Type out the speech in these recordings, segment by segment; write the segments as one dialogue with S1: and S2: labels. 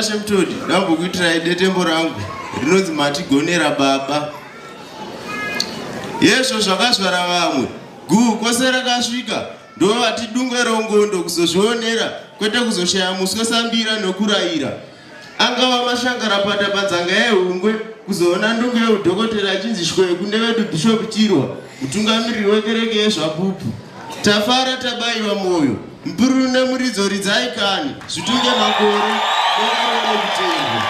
S1: Vashe Mutodi, ndambokuitirai detembo rangu rinonzi Matigonera Baba. Yezvo zvakazvara vamwe, guu kwose rakasvika, ndovati dungwe rongondo kuzozvionera kwete kuzoshaya muswe sambira nokurayira. Angava mashangarapata panzanga yehungwe kuzoona ndungu yeudhokotera achinzi shwee kune vedu Bishop Chirwa, mutungamiriri wekereke yeZvapupu. Tafara tabaiwa moyo. Mupururu nemuridzo ridzai kani zvitunge makore denga rode kutendwa.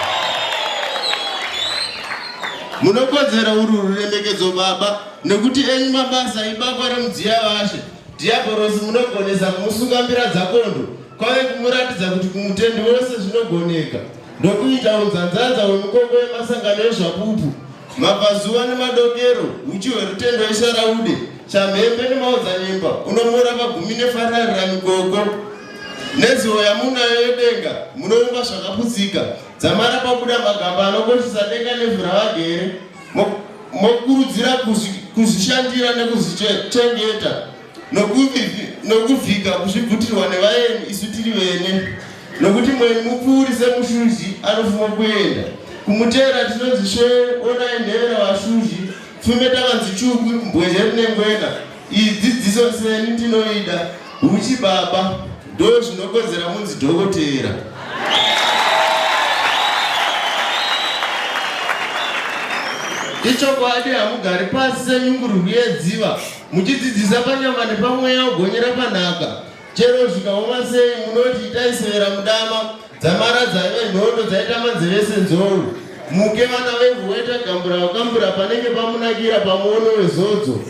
S1: Munokodzera urwu ruremekedzo baba nekuti enyu mabasa ibakwa remudziya vashe. Dhiyabhorosi munogonesa kumusunga mbira dzakondo kwave kumuratidza kuti kumutendi wose zvinogoneka ndokuita unzanzanza hwemukoko yemasangano ezvapupu Mabvazuva nemadokero, huchi hwerutendo isharaude, chamhembe nemaodzanyemba, unomora pagumi nefararira mikoko. Nezivo yamunayo yedenga, munoumba zvakaputsika, dzamara pabuda magamba anokoshesa denga nevhu ravagere, mokurudzira kuzvishandira nekuzvichengeta. Nokuvhika kuzvibvutirwa nevaeni isu tiri vene, nokuti mweni mupfuuri semushuzhi anofuma kuenda. Kumuteera tinonzi shee, onai nhevera vashuzhi, pfume takanzi chukwi, mbwezhe rine ngwena. Iyi dzidziso seni ndinoida. Huchi baba, ndo zvinokodzera munzi dhokotera. Ichokwadi hamugari pasi senyungururu yedziva. Muchidzidzisa panyama nepamweya ugonyera panhaka. Chero zvikaoma sei munoti itai severa mudama dzamara dzaive nhondo dzaita manzeve senzou. Muke vana vevhu waita gambura wakambura panenge pamunakira pamuono wezodzo.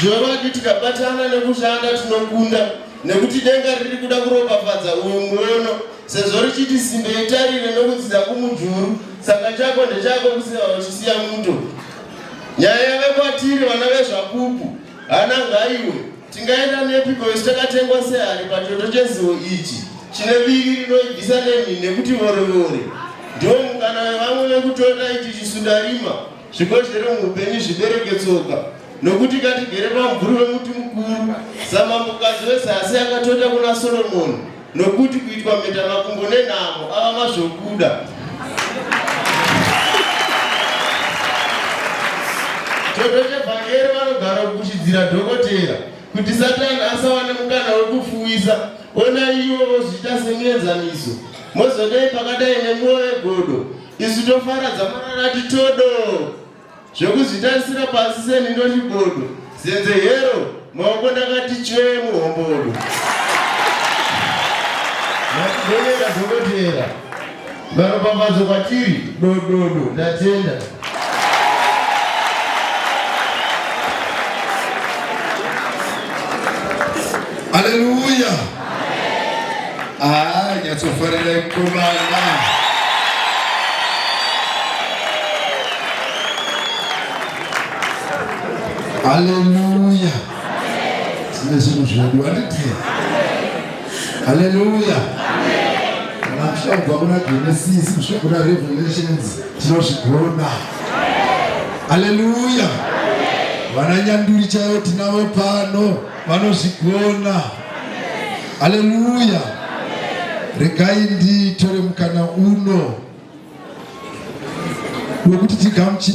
S1: Zvokwadi tikabatana nekushanda tinokunda nekuti denga riri kuda kuropafadza uyu muono. Sezvo richiti simbe itarire nokudzidza kumujuru, saka chako ndechako kusiva uchisiya muto. Nyaya yave kwatiri vana veZvapupu, hana ngaiwe, tingaenda nepiko isu takatengwa sehari pachoto chezivo ichi chine viri rinoibvisa nemhini nekuti vorevore. Ndiwo mukana wevamwe vekutota ichi chisundarima Zvikozhero muupenyu zvibereke tsoka, nokuti katigere pamumvuri wemuti mukuru, samambokadzi wezasi akatota kuna Soromoni, nokuti kuitwa mhetamakumbo nenhamo ava mazvokuda. Choto chevhangeri vanogara kukuchidzira dhokotera kuti Satani asawane mukana wekufuwisa. Onai ivo vozviita semuenzaniso. Mozodei pakadai nemwoyo wegodo Isu tofara dzamararati todo zvekuzvitarisira pasi seni ndoti bodo zenze hero maoko ndakati chwee muhombodo. Makugonera dhokotera maropafadzo kwatiri dododo ndatenda.
S2: Haleluya. Ah, nyatsofarirai mukomana. Haleluya. Tine zvinhu zvedu handiti? Haleluya. Kana muchida kubva kuna Genesis kusvika kuna Revelations tinozvigona. Haleluya. Vana nyanduri chaivo tinavo pano vanozvigona. Haleluya. Regai nditore mukana uno wekuti tigamuchire.